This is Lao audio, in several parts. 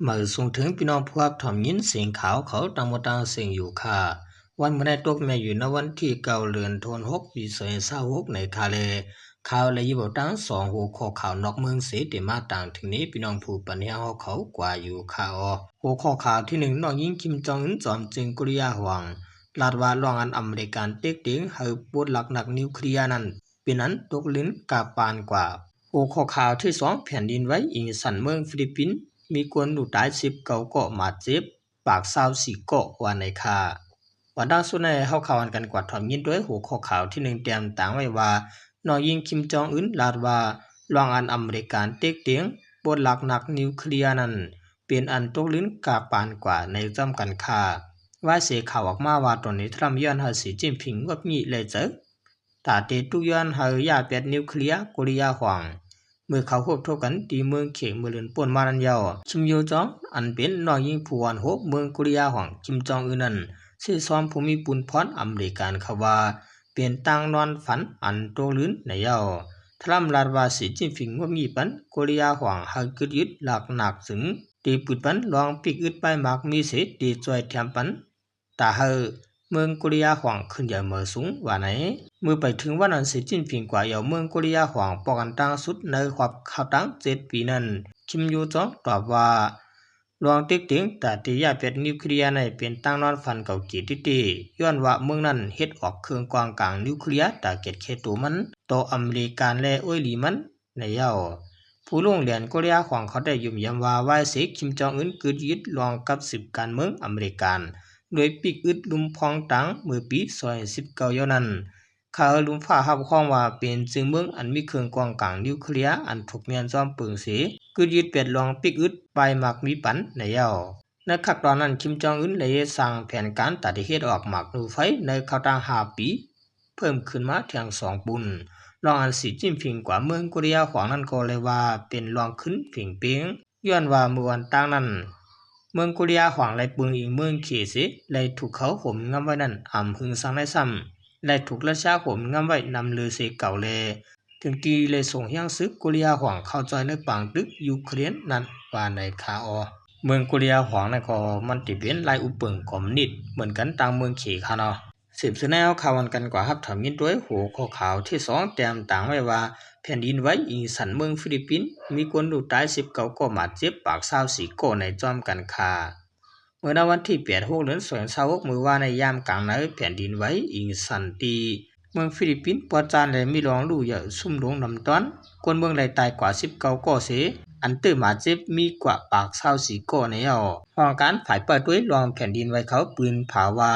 ມາສົ່ງເຖິງພີ່ນ້ອງຜູ້ຮັບຊົມຍິນສຽງຂ່າວເຂົາຕ່າງໝົດຕ່າງເສັງຢູ່ຄ່າ. ວັນມື້ໃນຕົກແມ່ນຢູ່ໃນວັນທີເກົ້າ ເດືອນໂທນຫົກ ປີສອງພັນຊາວຫົກໃນຄ່າແລ. ຂ່າວແລະຢູ່ເບົາຕັ້ງສອງຫົວຂໍ້ຂ່າວນອກເມືອງເສ ທີ່ມາຕາງເຖິງນີ້ ພີ່ນ້ອງຜູ້ປັນແຮງເຮົາເຂົາກວ່າຢູ່ຄ່າ. ຫົວຂໍ້ຂ່າວທີໜຶ່ງ ນ້ອງຍິງ ຄິມ ຈອງອຶນ ຈອມເຈັງ ໂກລຽຫວ່າງ ລາດວ່າ ລອງອັນອາເມລິກັນເຕັກເຕັງໃຫ້ປົດລັກນັກນິວເຄລຍນັ້ນ ເປັນອັນຕົກລື່ນກາກປານກວ່າ. ຫົວຂໍ້ຂ່າວທີສອງ ແຜ່ນດິນໄຫວອິງສັນເມືອງຟີລິບປິນ ມີຄົນລູກຕາຍສິບເກົ້າເກາະ ບາດເຈັບປາກຊາວສີ່ເກາະ ວ່າໃນຄ່າ. ບັນດາສຸດໃນເຮົາເຂົ້າອັນກັນກວາດທອດຍິນດ້ວຍຫົວຂໍ້ຂ່າວທີໜຶ່ງ ແຕ້ມຕາງໄວ້ວ່າ ນ້ອງຍິງ ຄິມ ຈອງອຶນ ລາດວ່າ ລອງອັນອາເມລິກັນເຕັກເຕັງປົດລັກນັກນິວເຄລຍນັ້ນ ເປັນອັນຕົກລື່ນກາກປານກວ່າໃນຈ້ອມກັນຄ່າ. ວາຍເສຂ່າວອອກມາວ່າ ໂດນັລ ທຣຳ ຍ້ອນໃຫ້ ສີ ຈິ້ນຜິງ ງຸດຫງິດ ແລະ ໃຈ ຕາເຕຕຸກຍ້ອນໃຫ້ຢ່າແປດນິວເຄລຍໂກລຽຫວ່າງ ເມື່ອເຂົາພົບທົບກັນທີ່ເມືອງເຂງເມື່ອເດືອນປົນມານັ້ນເຍົາ. ຄິມ ໂຢຈອງ ອັນເປັນນ້ອງຍິງຜູ້ອ່ອນໂຮບເມືອງໂກລຽຫວ່າງ ຄິມ ຈອງອຶນ ນັ້ນ ເຊຊອມຜູ້ມີປຸນພອນອາເມລິກັນເຂົາວ່າ ເປັນຕ່າງນອນຝັນອັນຕົກລື່ນໃນເຍົາ. ທຣຳ ລາດວ່າ ສີ ຈິ້ນຜິງ ງຸດຫງິດປັນໂກລຽຫວ່າງໃຫ້ກຶດຍຶດຫຼັກໜັກ ຈຶ່ງໄດ້ປຶດປັນລອງປິກອຶດປາຍໝາກມີເສ ໄດ້ຊ່ອຍແຖມປັນ ຕາໃຫ້ເມືອງໂກລຽຫວ່າງຂຶ້ນໃຫຍ່ມາສູງ ວ່າໃນ. ເມື່ອໄປເຖິງວັນອັນ ສີ ຈິ້ນຜິງ ກວ່າເຍົາເມືອງໂກລຽຫວ່າງປອກອັນຕັ້ງສຸດໃນຮອບຄາວຕັ້ງເຈັດປີນັ້ນ ຄິມ ໂຢຈອງ ຕອບວ່າ ລອງເຕັກເຕັງຕາເຕຢາແປດນິວເຄລຍໃນເປັນຕ່າງນອນຝັນເກົ່າເກຕິເຕ ຍ້ອນວ່າເມືອງນັ້ນເຮັດອອກເຄື່ອງກອງກາງນິວເຄລຍຕາເກັດແຄໂຕມັນຕໍ່ອາເມລິກັນ ແລະ ໂອຍຫຼີມັນ ໃນເຍົາ. ຜູ້ລົງແລນໂກລຽຫວ່າງເຂົາໄດ້ຢ້ມຢາມວ່າ ວາຍເສ ຄິມ ຈອງອຶນ ກຶດຍຶດລອງກັບສືບການເມືອງອາເມລິກັນ ດ້ວຍປິກອຶດລຸ່ມພອງຕັງເມື່ອປີສອງພັນສິບເກົ້າເຍົານັ້ນ ເຂົາເອົາລຸ່ມຟ້າຮັບຮອງວ່າເປັນເຊິ່ງເມືອງອັນມີເຄື່ອງກອງກາງນິວເຄລຍອັນທຸກແມ່ນຈອມເປິງເສ ກຶດຍຶດແປດລອງປິກອຶດປາຍໝາກມີປັນໃນເຍົາ. ໃນຄັກຕອນນັ້ນ ຄິມ ຈອງອຶນ ໄດ້ສ້າງແຜນການຕາທີ່ເຮັດອອກໝາກນູໄຟໃນຄາວຕັ້ງຫ້າປີ ເພີ່ມຂຶ້ນມາແທ່ງສອງປຸນ ລອງອັນ ສີ ຈິ້ນຜິງ ກວ່າເມືອງໂກລຽຫວ່າງນັ້ນກໍເລີຍວ່າເປັນລອງຂຶ້ນເພງເປງ ຍ້ອນວ່າເມື່ອວັນຕ່າງນັ້ນ ເມືອງໂກລຽຫວ່າງໄດ້ເປິງອີງເມືອງເຂເສ ໄດ້ຖືກເຂົາໂຫມງຳໄວ້ນັ້ນ ອຳຫຶງສັງໃນຊ້ຳ ໄດ້ຖືກຣັດຊຽໂຫມງຳໄວ້ນຳເລີເສເກົ່າແລ ເຖິງທີ່ໄດ້ສົ່ງຮຽງສຶກໂກລຽຫວ່າງເຂົ້າຊ່ອຍໃນປາງຕຶກຢູເຄຣນນັ້ນ ວ່າໃນຄ່າ. ເມືອງໂກລຽຫວ່າງນັ້ນກໍມັນຕິເປັນລາຍອຸປະເປິງຄອມມູນິດເໝືອນກັນຕ່າງເມືອງເຂເຮົາເນາະ. ສືບເສຍແນວຂ່າວອັນກັນກວ່າຮັບທຳຍິນດ້ວຍຫົວຂໍ້ຂ່າວທີສອງ ແຕ້ມຕາງໄວ້ວ່າ ແຜ່ນດິນໄຫວອິງສັນເມືອງຟີລິບປິນ ມີຄົນລູກຕາຍສິບເກົ້າເກາະ ບາດເຈັບປາກຊາວສີ່ເກາະໃນຈອມກັນຄ່າ. ເມື່ອໃນວັນທີແປດ ຫົກ ເດືອນສອງ ສອງພັນຊາວຫົກ ມື້ວານໃນຍາມກາງໃນ ແຜ່ນດິນໄຫວອິງສັນທີ່ເມືອງຟີລິບປິນ ປອດຈານ ແລະ ມີລອງລູກໃຫຍ່ຊຸ່ມລົງນຳຕອນ ຄົນເມືອງໄດ້ຕາຍກວ່າສິບເກົ້າເກາະເສ ອັນເຕີບາດເຈັບມີກວ່າປາກຊາວສີ່ເກາະໃນເຍົາ. ຫ້ອງການຝ່າຍປ່າຍຕົວເອງລອງແຜ່ນດິນໄຫວເຂົາປືນເຜີາວ່າ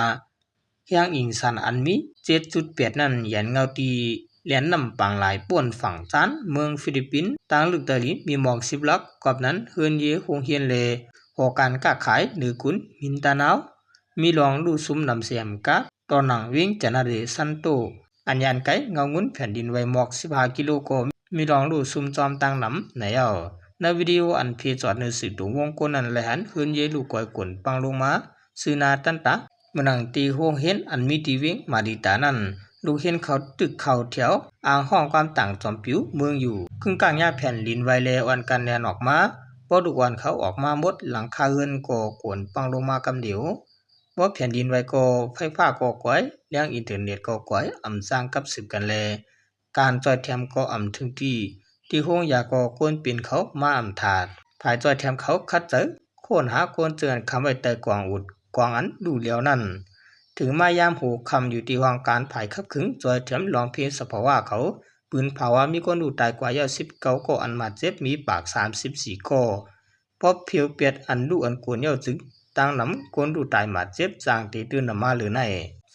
ຮຽງອິງສັນອັນມີເຈັດຈຸດແປດນັ້ນ ຫຍັນເຫງົ້າຕີແລນນ້ຳປາງຫຼາຍ ປ້ນຝັ່ງຈານເມືອງຟີລິບປິນ ຕ່າງເລິກໃຕ້ດິນມີໝອກສິບຫຼັກ ກອບນັ້ນເຮືອນເຢ ໂຮງຮຽນ ແລະ ຫໍການຄ້າຂາຍເໜືອກຸນມິນຕານາວ ມີລອງລູກຊຸ່ມນ້ຳເສມກາ ຕໍ່ໜັງວຽງຈັນນະເດຊັນໂຕ ອັນຫຍັນໄກເຫງົ້າງຸ່ນແຜ່ນດິນໄຫວໝອກສິບຫ້າກິໂລ ກໍມີລອງລູກຊຸ່ມຈອມຕ່າງນຳໃນເຍົາ. ໃນວິດີໂອອັນເພຈອອດໜັງສືຕົວວົງກົ້ນນັ້ນ ໄດ້ຫັນເຮືອນເຢລູກກອຍກົນປັງລົງມາ ຊື່ນາຕັນຕາ ມານັ່ງທີ່ໂຮງຮຽນອັນມີທີ່ວຽງມາລິຕານັ້ນ ລູກຮຽນເຂົາຕຶກເຂົ້າແຖວ ອ້າງຮ້ອງຄວາມຕ່າງຈອມປິວເມືອງຢູ່ ຄຶ່ງກ້າງຍາແຜ່ນດິນໄຫວແລ ອ່ອນກັນແລ່ນອອກມາ ພໍລູກອ່ອນເຂົາອອກມາໝົດ ຫຼັງຄາເຮືອນກໍໂກນປັງລົງມາກຳດຽວ ບໍ່ແຜ່ນດິນໄຫວກໍໄຟຟ້າກໍກວາຍ ແລງອິນເຕີເນັດກໍກວາຍ ອຳຊ່າງກັບສືບກັນແລ ການຊ່ອຍແຖມກໍອຳເຖິງທີ່ ທີ່ໂຮງຢາກໍຄົນເປັນເຂົາມາອຳທາດ ຝ່າຍຊ່ອຍແຖມເຂົາຂັດໃຈຄົ້ນຫາຄົນເຈື່ອນຄຳໄວ້ໃຕ້ກອງອຸດກອງອັນລູກຫຼຽວນັ້ນ ເຖິງມາຍາມຫົວຄ່ຳຢູ່ທີ່ຫ້ອງການຝ່າຍຂັບເຄື່ອນຊ່ອຍແຖມລອງເພງສະພາວະເຂົາ ປືນເຜົາວ່າມີຄົນລູກຕາຍກວ່າເຍົາສິບເກົ້າເກາະ ອັນບາດເຈັບມີປາກສາມສິບສີ່ເກາະ ພໍເຜວແປດອັນລູກອັນໂກນເຍົາຈຶ່ງ ຕ່າງນຳຄົນລູກຕາຍບາດເຈັບ ສ້າງຕີຕື່ນນຳມາເລີໃນ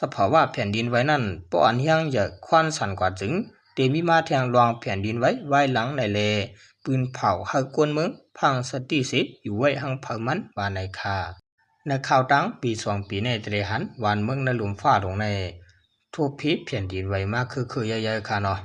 ສະພາວະແຜ່ນດິນໄຫວນັ້ນ ພໍອັນຮຽງໃຫຍ່ຄວານສັ່ນກວ່າຈຶ່ງ ເຕມີມາແທ່ງລອງແຜ່ນດິນໄຫວວາຍຫຼັງໃນແລ ປືນເຜົາໃຫ້ຄົນເມືອງພັງສະຕິເສ ຢູ່ໄວ້ຮັ່ງເຜີາມັນວ່າໃນຄ່າ. ໃນຄາວຕ່າງປີສອງປີໃນຕະເລຫັນ ຫວານເມືອງໃນລົມຟ້າລົງໃນ ໂທເພແຜ່ນດິນໄຫວມາຄືໆໃຫຍ່ໆຄ່າເນາະ.